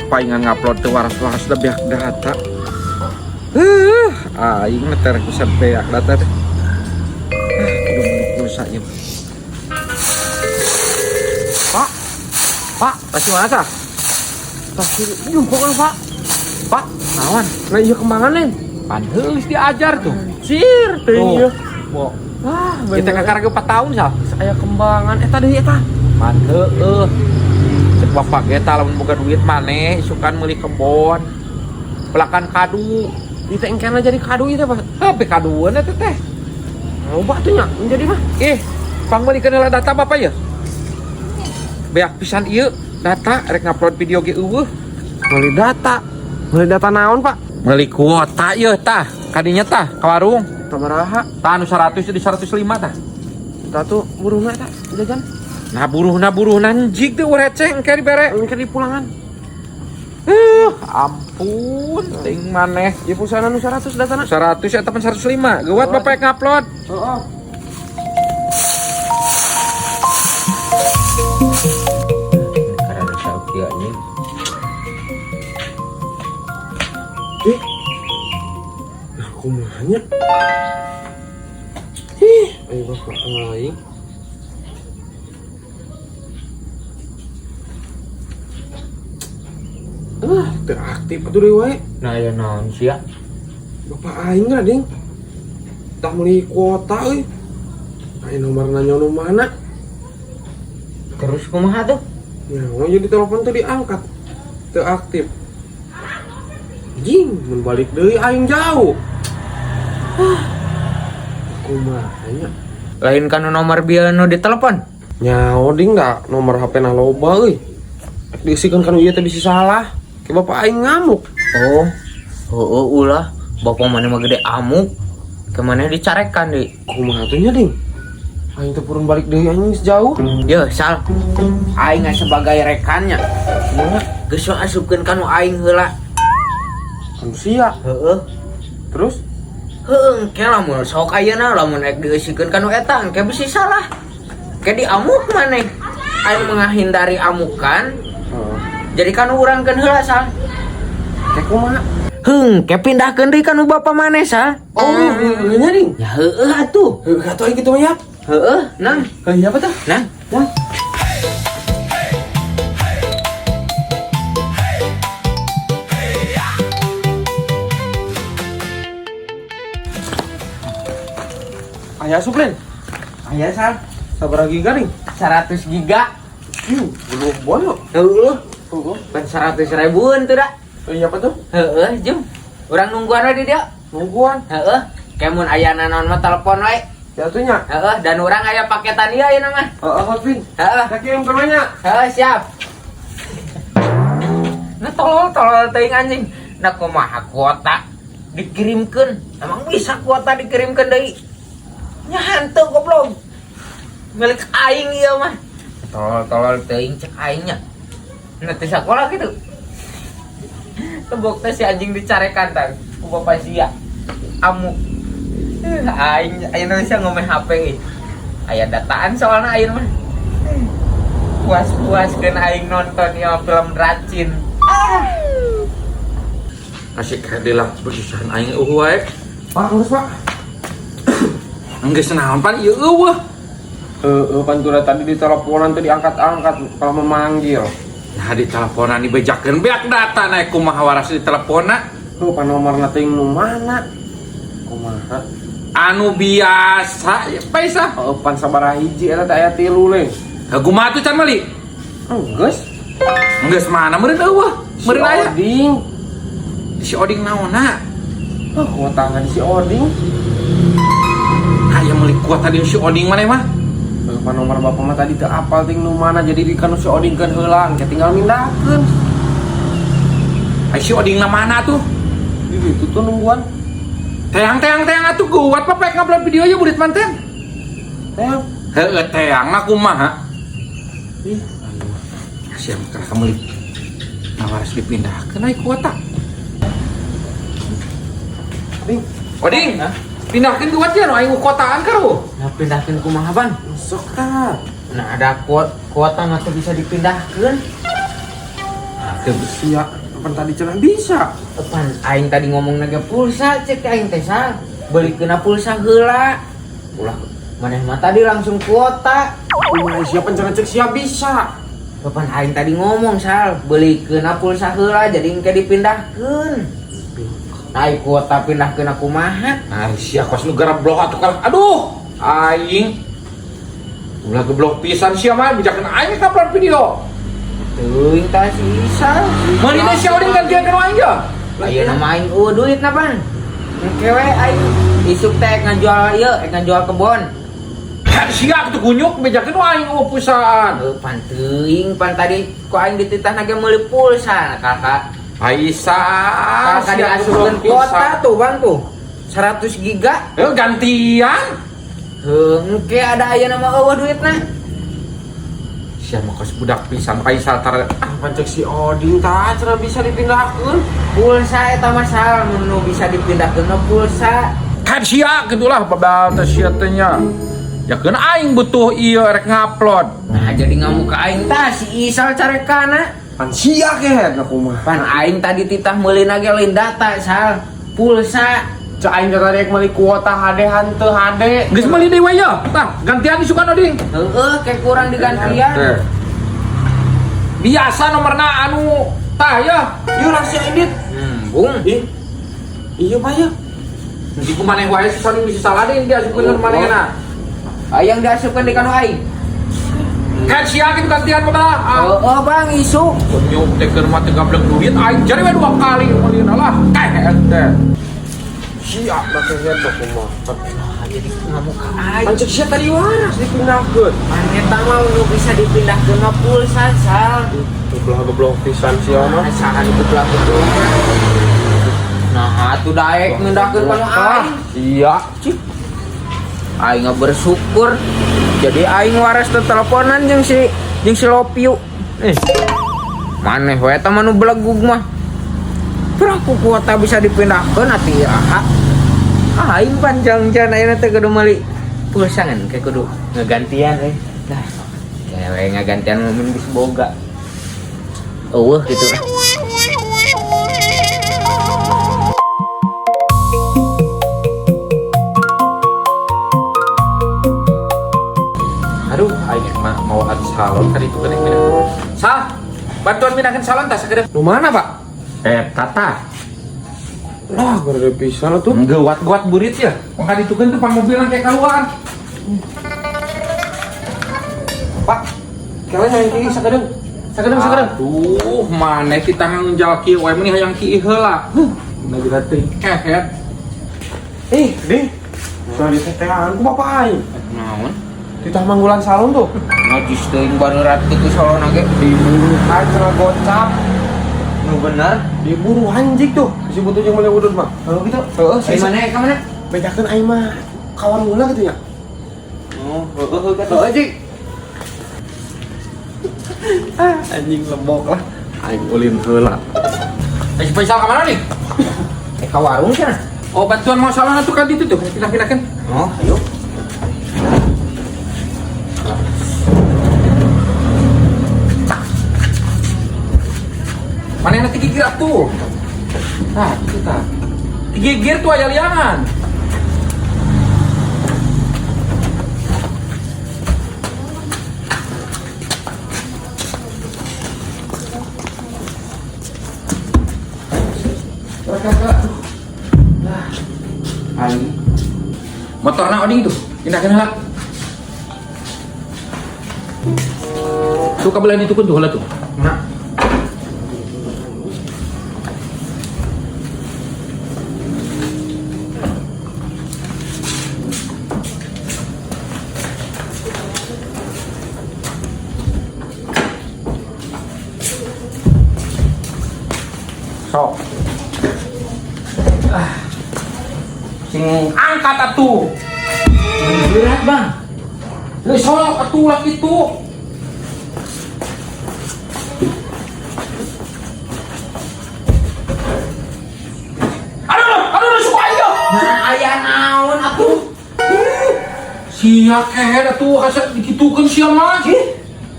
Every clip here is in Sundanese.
Paingan ngupload teu waras-waras da beak data. Aing mah terek bisa beak data teh. Kudu meuli pulsa ieu. Pak. Pak, tas mana tah? Tas jempol kan, Pak. Pak, naon? Nah, iya kembangan lain. Pan heulis diajar tuh. Anjir, teuing ieu. Bo. Wah, Kita kakara ge 4 tahun sah. Aya kembangan eta deui eta. Pan heueuh. Cek bapak ge tah lamun boga duit maneh isukan meuli kebon. Pelakan kadu. Ieu teh engkena jadi kadu ieu teh, Pak. Heuh, kadueun eta teh. Loba tuh nya menjadi mah. Ih, pangmeulikeun heula data bapak ya? Beak pisan ieu data rek ngupload video ge eueuh. Meuli data. Meuli data naon, Pak? Meuli kuota ieu tah, kadinya tah ka warung. Sabaraha? Tah anu 100 jadi 105 tah. Tah tuh buruhna eta jajan. Nah buruhna njig teh receh engke dibere. Engke di pulangan. Ampun, ting maneh. Ieu pulsana nu 100 datana. 100 eta pan 105. Geuwat bapak rek ngupload. Heeh. Karena saukia anjing. Ih. Nah, kumaha nya? Ih, ayo bapak aing. Teu aktif atuh deui wae. Nah, ya naon sih ya? Bapak aing lah, Ding. Tah meuli kuota euy. Aya nomor nanya nu mana? Terus kumaha tuh? Nyawa jadi telepon teh diangkat. Teu aktif. Jing, mun balik deui aing jauh. Kumaha nya? Lain kanu nomor bieu nu ditelepon. Nyawa ding da nomor HP na loba euy. Rek diisikeun kanu ieu teh bisi salah. Ke bapak aing ngamuk. Oh, heueuh ulah. Bapak mana mah gede amuk. Kemana dicarekan deui? Kumaha tuh nya ding? Aing teh purun balik deui anjing sejauh. Yo, Sal. Aing sebagai rekannya. Kumaha? Geus we asupkeun kanu aing heula. Anu sia. Heueuh. Terus Heueuh, engke lamun sok ayeuna lamun rek dieusikeun kanu eta engke bisi salah. Engke diamuk maneh. Aing menghindari amukan. Heeh. Jadi kanu urangkeun heula, Sal. Kayak kumaha? Heung, ke pindahkeun deui kanu bapa maneh, Sal. Oh, heueuh nya ding. Ya heueuh atuh. Heueuh atuh aing kitu mah ya. Heueuh, nang. Heueuh apa tuh? Nang. Nang. Aya asup, Len. Aya, Sal. Sabaraha giga nih? 100 giga. Iu, belum bono. Heueuh, Heeh. pan 100 ribuan tuh dah. Heueuh apa tuh? Heueuh, jum. Urang nungguan we di dieu. Nungguan. Heueuh, ke mun aya naon mah telepon we. Ya tuh nya. Heueuh, dan urang aya paketan ieu ayeuna mah. Heeh, Hotwin. Heueuh. Sakieu ke mana? Heueuh, siap. Nah tolol-tolol teuing anjing. Nah kumaha kuota dikirimkeun. Emang bisa kuota dikirimkeun deui? Nya henteu goblok. Milik aing ieu mah. Tolol-tolol teuing cek aingnya. Nah teu sakola gitu. Tebok teh si anjing dicarekan tah ku bapak sia. Amuk. Aing ayeuna bisa ngomeh HP euy. Aya dataan soalna ayeuna mah. Puas-puaskeun aing nonton ieu film racin. Asik kadilah bersusahan aing eueuh wae. Pak, geus, Pak. Enggeus naon pan ieu eueuh. Heeh, pantura tadi di teleponan teh diangkat-angkat kalau memanggil. Nah di teleponan dibejakeun beak data naik kumaha waras di teleponna. Tuh pan nomorna teh nu mana? Kumaha? Anu biasa ya paisa. Heeh, pan sabaraha hiji eta teh aya tilu le. Heuh kumaha tuh can meuli? Enggeus. Enggeus mana meureun eueuh? Si Meureun aya. Oding. Si Oding naonna? Heuh, kuota di si Oding. Aya meuli kuota di si Oding maneh mah. Heuh, pan nomor bapak mah tadi teu apal ting nu mana jadi di kanu si Oding keun heula, engke tinggal mindahkeun. Ai si Oding na mana tuh? Di ditu tuh nungguan. Teang teang teang atuh kuat papek ngupload video nya burit manten. Teang. Heeh teang na kumaha? Ih, aing mah. Siap karena kamu li. Nah, harus dipindahkeun naik kuota. Ding, Oding, pindahkeun duit ya nu aing kotaan karu. Nah pindahkeun kumaha, Bang? sok tah. Nah ada kuota nggak tuh bisa dipindahkeun. Teu Sia, apa tadi cenah bisa? Pan aing tadi ngomong naga pulsa cek aing teh sal. Belikeun pulsa heula. Ulah maneh mah tadi langsung kuota. Kumaha sia cenah cek sia bisa. Kapan aing tadi ngomong sal, belikeun pulsa heula jadi engke dipindahkeun. Nah, kuota pindahkeun aku kumaha? Nah, sia kos nu gareblok atuh kalah. Aduh, aing ulah geblok pisan sia mah bijakeun aing upload video. Teuing tah si Isal. Meuli teh sia oding gantian ka nu aing ya. Ayeuna mah aing eueuh duit na pan. Engke we aing isuk teh ngajual ieu, ngajual kebon. Kan sia kitu kunyuk bejakeun nu aing eueuh pulsaan. Heuh pan teuing pan tadi ku aing dititah ge meuli pulsa kakak. Aisyah, Kakak diasupkeun kuota tuh bang tuh. 100 giga. Heuh gantian. Heuh engke ada ayeuna mah eueuh duitna. Sia mah kos budak pisan Faisal tar. Apa cek si Oding tah cenah bisa dipindahkeun? Pulsa eta mah sal mun nu bisa dipindahkeun mah pulsa. Kan sia gitulah babal teh sia teh nya. Ya keun aing butuh ieu rek ngupload. Nah jadi ngamuk ka aing tah si Isal carekana. Pan sia kehed na kumaha. Pan aing tadi titah meulina ge lain data sal. Pulsa. Cek aing teh rek meuli kuota HD hanteu HD. Geus meuli deui we ya. Tah, gantian isukan Oding. Heeh, kayak kurang digantian. Biasa nomorna anu tah ya. Yeuh rahasia edit. Bung. Ih. Iya Pak ya. Nanti ku maneh wae si Sony bisa salah deh diasupkeun ke manehna. Ayang diasupkeun di kanu aing. Kan sia kitu gantian mah. Oh, bang isuk. Kunyuk teh keur mah teu gablek duit aing jari we 2 kali meulina lah. Kehed teh. Sia mah kehed mah kumaha. Nah, jadi ngamuk ka aing. Pan cek sia tadi waras dipindahkeun. Pan eta mah nu bisa dipindahkeun mah pulsa sal. Geblok-geblok pisan sia mah. Nah, saha nu geblok-geblok. Nah, atuh daek mindahkeun ka nu aing. Iya. Cik. Aing bersyukur. Jadi aing waras teh teleponan jeung si Lopiu. Maneh we eta mah nu belegug mah. Piraku kuota bisa dipindahkeun atuh iraha. Aing panjang-jan ayeuna teh kudu meuli pulsa ngan ke kudu ngegantian euy. Lah, kewe ngagantian mun geus boga. Eueuh gitu. Aduh, aing mah mau atuh salon tadi itu geuning minah. Sah, bantuan mindahkeun salon tah sakedeung. Nu mana, Pak? Eta tah. Lah, gede pisan atuh. Ngewat-gewat burit ya. Mangka ditukeun tuh pan mobil kayak keluar. Pak, kalian yang kiri sakedeung. Sakedeung, sakedeung. Aduh, maneh kita ngangjal kieu we meni hayang kieu heula. Huh, na geura teuing kehet. Ih, Ding. Soal ditetean ku bapak aing. Naon? Titah manggulan salon tuh. Najis teuing barerat kitu salon ge. Diburuhan cenah gocap. Nu bener. Diburu anjing tuh. Si butuh jeung meuli udud mah. Kalau gitu, heeh, Di mana ka mana? Bejakeun aing mah ka warung heula gitu nya. Oh, heeh heeh kata. Heeh, Jing. Ah, anjing lebok lah. Aing ulin heula. Eh, si Faisal ka mana nih? Ka warung cenah. Oh, bantuan mau salon atuh ka ditu tuh, pindah-pindahkeun. Oh, ayo. Mana yang nanti gigir atuh? Nah, itu tah. Gigir tuh aya liangan. Aing. Motorna oding tuh, pindahkeun heula. Tuh kabelah ditukeun tuh heula tuh. Nah. Sok. Ah. Sing angkat atuh. Berat, Bang. Lu sok atuh lah kitu. Aduh, aduh, suka aja. Nah, aya naon atuh? Sia kehed atuh kasep dikitukeun sia mah.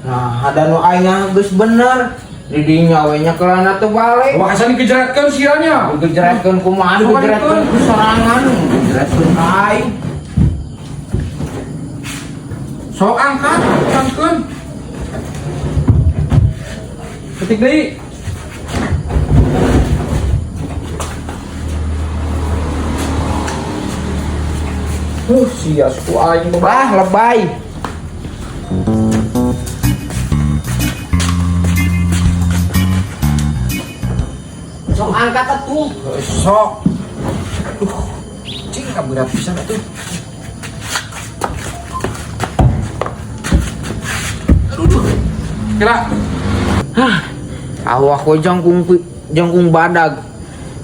Nah, ada nu aing geus bener. Di dinya we nya kelana teu balik. Wakasan digejeretkeun sia nya. Digejeretkeun kumaha, digejeretkeun ku sorangan, digejeretkeun ka aing. Sok angkat, angkeun. Ketik deui. Sia suku aing Lah, lebay. Sok angkat atuh. Sok. Aduh. Cing berat pisan atuh. Aduh, duh. Kira. Hah. Awak we jangkung jangkung badag.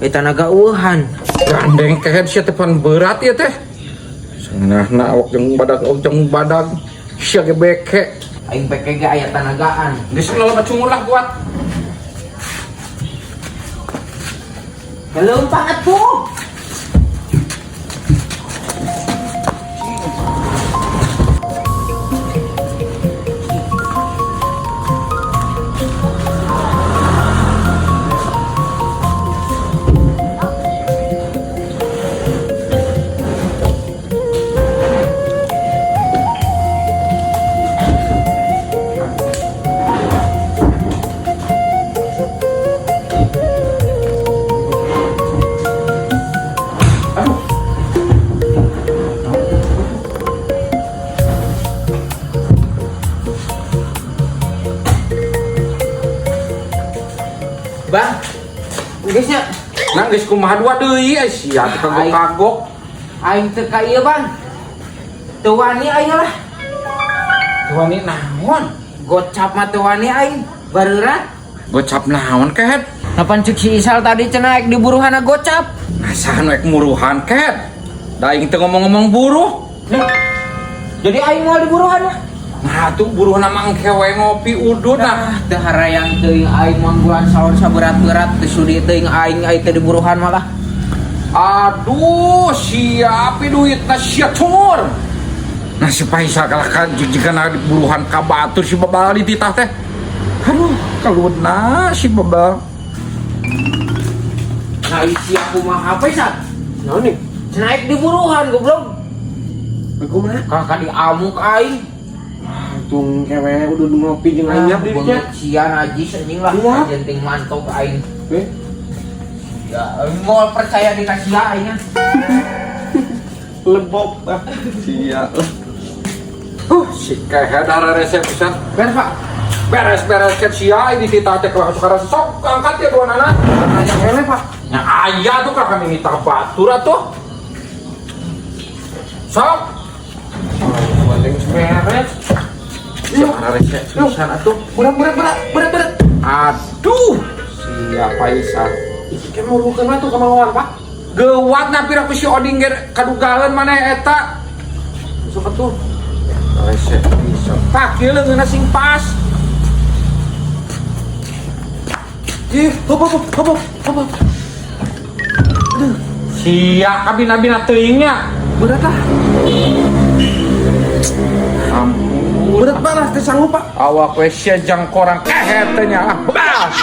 Eta naga eueuhan. Gandeng kehed sia teh pan berat ieu teh. Sangeunahna awak jeung badag, awak jeung badag. Sia ge beke. Aing peke ge aya tanagaan. Geus loba cungur lah kuat. Leumpang atuh. Bang, geus nya. Nah, geus kumaha dua deui ai sia teh kagok-kagok. Aing teu ka ieu, Bang. Teu wani aing lah. Teu wani naon? Gocap mah teu wani aing. Bareurat. Gocap naon kehed? Kapan cek si Isal tadi cenah ek diburuhana gocap. Nah, saha nu ek muruhan kehed? Da aing teu ngomong-ngomong buruh. Nah, jadi aing moal diburuhan. Nah, tuh buruhna mah engke we ngopi udud nah. Nah, teu harayang teuing aing manggulan salon saberat-berat teu sudi teuing aing aing teu diburuhan malah. Aduh, siap duitna sia cungur. Nah, si Faisal kalah ka jig-jigan diburuhan ka batur si babal dititah teh. Aduh, kaludna si babal. Nah, isi aku mah apa Faisal? Naon nih? Cenah ek diburuhan goblok. Kumaha? Kakak diamuk aing. Tung kewe udah ngopi jeung aing di dinya. Sia najis anjing lah. Iya. Jenting mantok aing. Eh? Ya, mau percaya dikasih aing. Lebok ah. Sia. Si kehed resep pisan. Beres, Pak. Beres-beres ke sia dititah teh ka suka sok angkat ya dua nana. Nanya kene, Pak. Nya aya tuh kakak minta batur atuh. Sok. Bandeng beres. Resep pisan atuh. Berat berat berat berat berat. Aduh, siapa Faisal? Iki kan muruhkeun atuh kemauan, Pak. Gewat na pira ku si Oding ge kadugaeun maneh eta. Sok atuh. Resep pisan. Pak, ieu leungeunna sing pas. Ih, hop hop hop hop hop. Aduh. Sia kabina-bina teuing nya. Berat lah. Ampun. Berat parah teu sanggup, Pak. Awak we sia jang korang kehet teh nya. Ah, bebas.